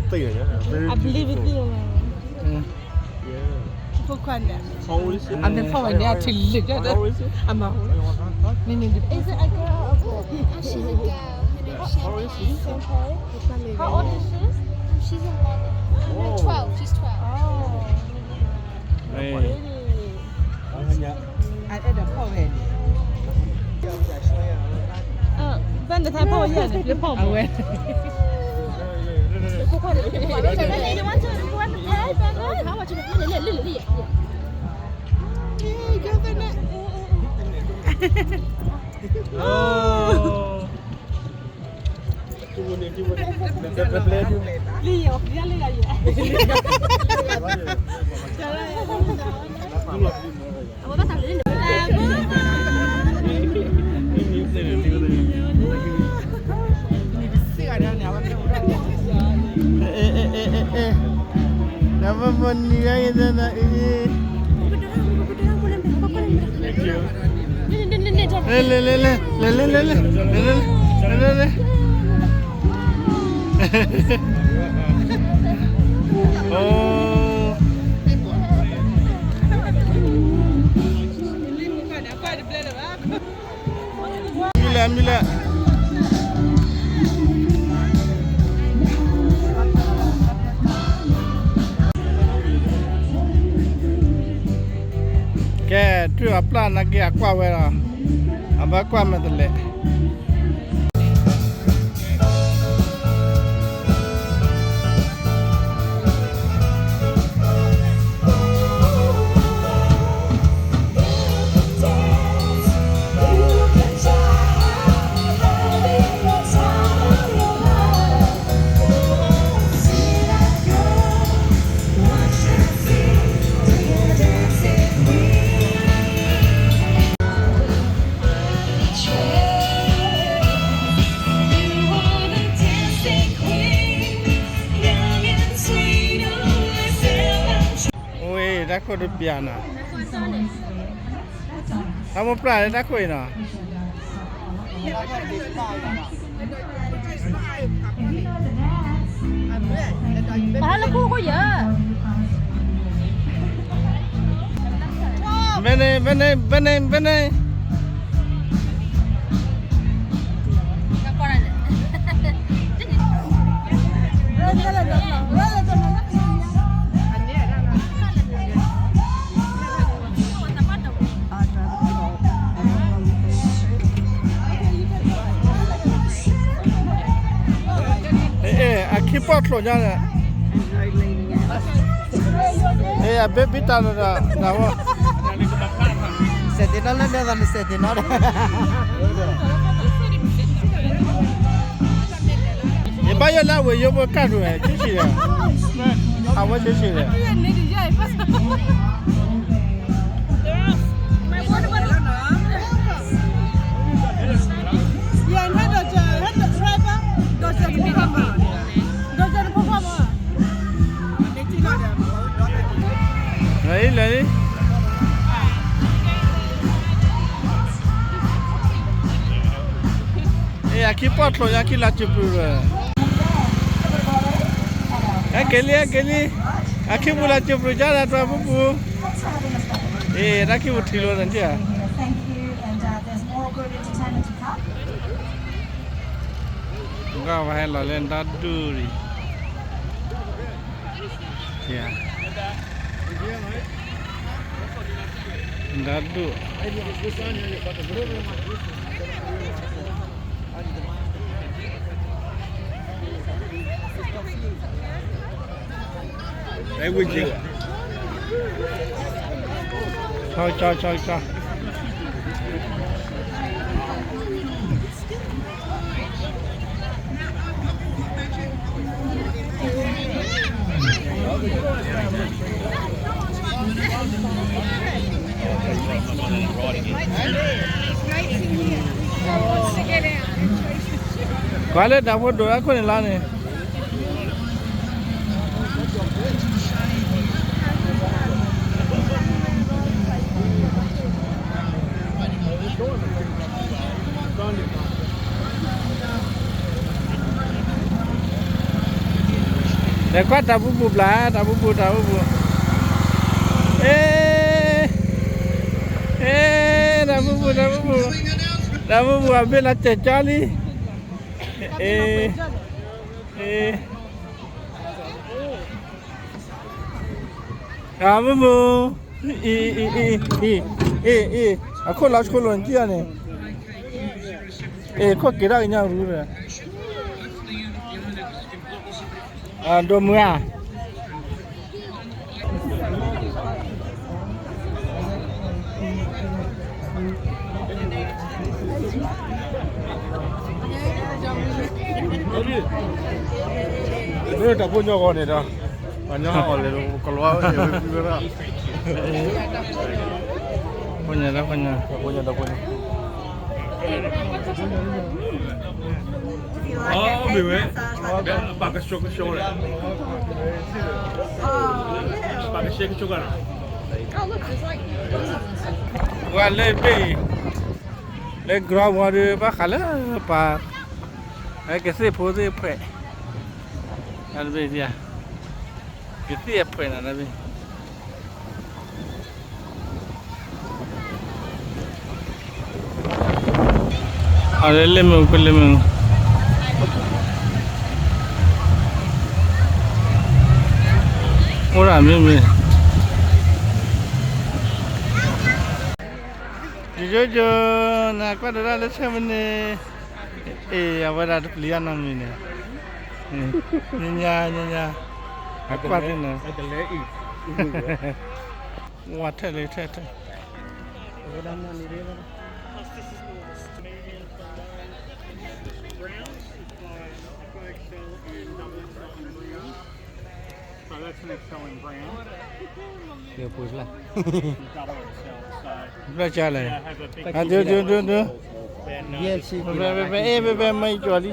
the thing, yeah. Very I believe in beautiful. You. Mm. Yeah. How old is she? I'm the phone, yeah, to look at the. How old is she? I'm a. Is it a girl or a boy? Oh, she's a girl. Her name's Champagne. How old is she? How old is she? She's eleven. Oh, no, twelve. She's twelve. Oh. Hey. Pretty. အအဲၣ်ဒိးဖီၣ်ဝဲန့ၣ် ပၢ်နထါဖီၣ်ဝဲယၤန့ၣ် ဖျဲဖီၣ်မး အဝဲ You want to, you want to play? Oh. လဲၤလဲၤလဲၤလဲၤ လဲၤလဲၤလဲၤလဲၤ လဲၤလဲၤလဲၤ လဲၤလဲၤလဲၤ အိ မံလဲၣ် မံလဲၣ် ကဲ ထွံၣ်အပျၢ်နာ်က့အကွၢ်ဝဲဒီး အဘၣ်ကွၢ်မဲာ်တလဲး ဝ့ၢ် တၢ်ခိၣ်တဘျးနီၤ, တၢ်မိၢ်ပျၢ်လၢတၢ်ခိၣ်အံၤနီၤ, ဘၣ်လၢခိၣ်ခိၣ်ယၤ ဘဲန့ၣ် ဘဲန့ၣ် ဘဲန့ၣ် ဘဲန့ၣ် အခံပီၣ် ပျိာ်ညါန့ၣ်, အဘ့ၣ်ဘံၣ်တၢ်လီၤဒီး တၢ်ဝဲ, စဲးတ့ၢ်နီၣ်လၢနဲသးန့ၣ် စဲးတ့ၢ်နီၣ်ဒီး ယဘၣ်ယိၣ်လၢအဝဲယိၣ်ဖိကၢ်ဒိၣ်ဝဲ ဆံးဆံးဒီး, အဝဲဆံးဆံးဒီး လၢလံ အခံပီၣ်ချိးညါ ခံလၢစံာ်ပူၤ, ဟဲက့ၤလံ ဟဲက့ၤလံ, အခံပူၤလၢစံာ်ပူၤ ကၢ်လၢတၢ်ပူၤပူၤ, တၢ်ခံပူၤထံၣ်လိာ်နၤဧါ, ဂၤဝဲဟဲလီၤလၢနတၢ်ဒူၣ်ရံၣ်, နတၢ်ဒူၣ် ဆီဆီဆီဆီ ကွၢ်လၢတၢ်ဖိဒိၣ်အခိၣ်န့ၣ်လီၤန့ၣ် လဲၤကွၢ်တၢ်ပူၤပူၤဘျီ တၢ်ပူၤပူၤ တၢ်ပူၤပူၤ, အ့ အ့ တၢ်ပူၤပူၤ တၢ်ပူၤပူၤ, တၢ်ပူၤပူၤ အဘ့ၣ်လီၤစဲးကၠီလံ, အ့ အ့ တၢ်ပူၤပူၤ, အ့ အ့ အ့ အ့ အ့ အ့ အခိၣ်လီၤဆိလိာ်နကံၢ်အီၤန့ၣ်, အ့ ခိၣ်က့ၤဒၣ်ကညါရူဒီး ဒိၣ်မုၢ်ဧါ, မ့ၢ်တၢ်ဖိညီဂီၢ်န့ၣ်ဒီး ပှၤညီအီၣ်လဲၤကလီဝဲ ဝဲကွံဝဲဒၣ်, ဖိညါဒီးဖိညါ ဖိညါဒီးဖိညါ အီၣ်မ့ၢ်ဝဲ ပှၤကဆှိကဆှိဒီး ပှၤကဆှိကဆှိကဒီး ဝဲလၢဘ့ၣ်အံၤ လၢ ground ဝံၤဒီး ဘၣ်ဃးလၢပှၤ ကသ့ၣ်ဖိသ့ၣ်ဖှဲး တဘ့ၣ် ကသ့ၣ်အဖှဲးနၤတဘ့ၣ် အလၢလၢမုၢ် ကလၢမုၢ် အိၣ်ဒၣ်မ့ၢ်မ့ၢ် ယိယိယိ နကွၢ်ဒိးတၢ်လၢဆၢမုၢ်န့ၣ် အ့ၣ် အဝဲဒၣ်တပျံၤအနီၢ်မံၤန့ၣ် ညါညါညါ အကွၢ်သ့ၣ်န့ၣ် ဝါထဲလဲၣ်ထဲထဲ ဘျၢကလဲၣ် ဒုဒုဒုဒု ပဲပဲပဲ အဲ ပဲပဲ မ့ၢ်ကၠီလံ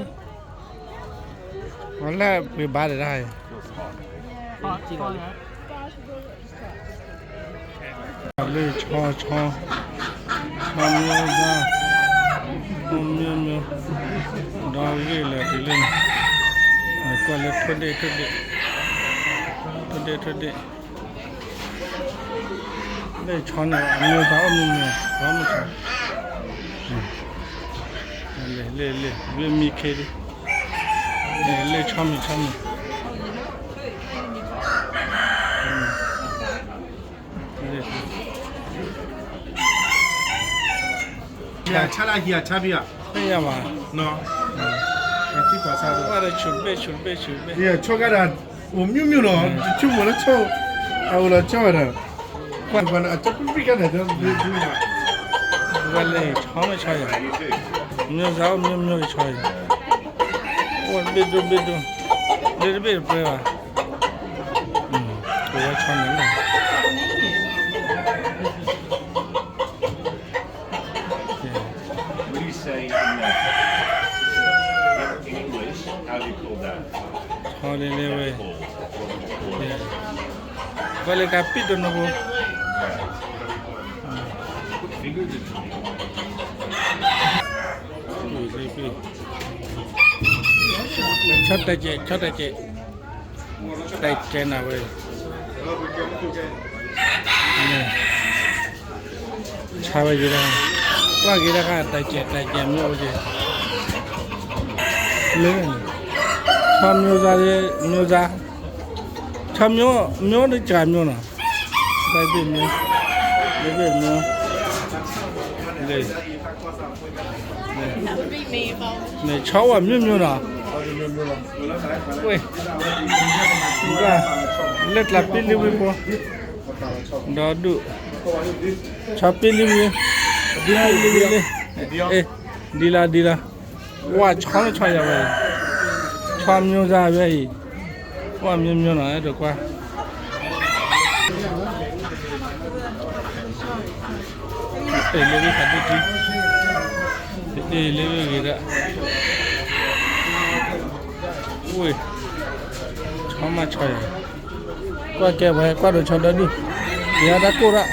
ဝဲလၢပှ့ၤဘါတဒၣ် လၢဆီဆီ ဆီမ့ၢ်ဘၣ် ဆီမ့ၢ်မ့ၢ် ဒီဂ့ၢ်လၢတုၤလၢန့ၣ် နကွၢ်လၢထိၣ်ဒ့ၣ်ထိၣ်ဒ့ၣ် ထိၣ်ဒ့ၣ်ထိၣ်ဒ့ၣ် လၢဆီန့ၣ် အမ့ၢ်တၢ်အိၣ်မ့ၢ်မ့ၢ် ဒီမ့ၢ်ဆီ လ့ၣ်လ့ၣ်လ့ၣ် မ့ၢ်မံခ့လံ လ့ၣ်ဆီမံၤဆီမံၤ ဟ့ၣ်ယၤဘၣ် ဟ့ၣ်ယၤဘၣ် ဟ့ၣ်ယၤဘၣ် ထံပှၤဆါဒီး ဝဲဒီးဆူၣ်တဘ့ၣ် ဆူၣ်တဘ့ၣ် ဆူၣ်တဘ့ၣ် ယဆိကမိၣ်ဒၣ် အိၣ်မ့ၢ်မ့ၢ်နီၤ တဆိကမိၣ်လၢဆိ အအိၣ်လီၤဆိဝဲဒၣ် ကွၢ်ကွၢ်န့ၣ် အကၠီပံပံကါန့ၣ် ဝဲလၢဆီမ့ၢ်ဆီယၤ မျိုးစား မျိုးမျိုး ဆီယၤ အိၣ်တဘ့ၣ်ဒိၣ်ဘ့ၣ်ဒိၣ် လၢတဘ့ၣ်တပှဲၤဘၣ် ကဝဲဆီန့ၣ်လီၤ What do you say in, uh, in English? How do you call that? ဟီဒ်လဲၣ်ဝဲ That ball. What would you call it? ကွၢ်လၢကပံၣ်တနီၤဖိ Fingers and ဆီတကဲး ဆီတကဲး တကဲးနၤဝဲ ဆါဝဲက့ၤဒၣ် ကွၢ်က့ၤဒၣ်ခါ တကဲး တကဲး မျိုး လၢ ဆီမျိုးစား မျိုးစား ဆီမျိုး မျိုးတစ်ခြားမျိုးနော် ဘယ်ဘ့ၣ်မျိုး ဘယ်ဘ့ၣ်မျိုး လၢ န့ၣ် ဆီဝဲမျိုးမျိုးနော် ဝဲ လၢကျါပ့လံဝံဖိ ဒီးဒုး ဆီပ့လံဝံ ပ့လံဝံလံ အ့ ဒ်လီၤဒ်လီၤ ဝဲဆီလၢဆီယၤဝဲအံၤ ဆီမျိုးစားဝဲအံၤ ဝဲမျိုးမျိုးနော် အဲၣ်ဒိးကွၢ် တ့ၢ်လၢဝဲခးဒုးထံ တ့ၢ်လၢဝဲဂ့ၤဒၣ် ဝဲ ဆီမးဆီယၤ ကွၢ်ကဲဝဲ ကွၢ်ဒိးဆီဒီဒုး ယၤတၢ်ကိၢ်ဒၣ်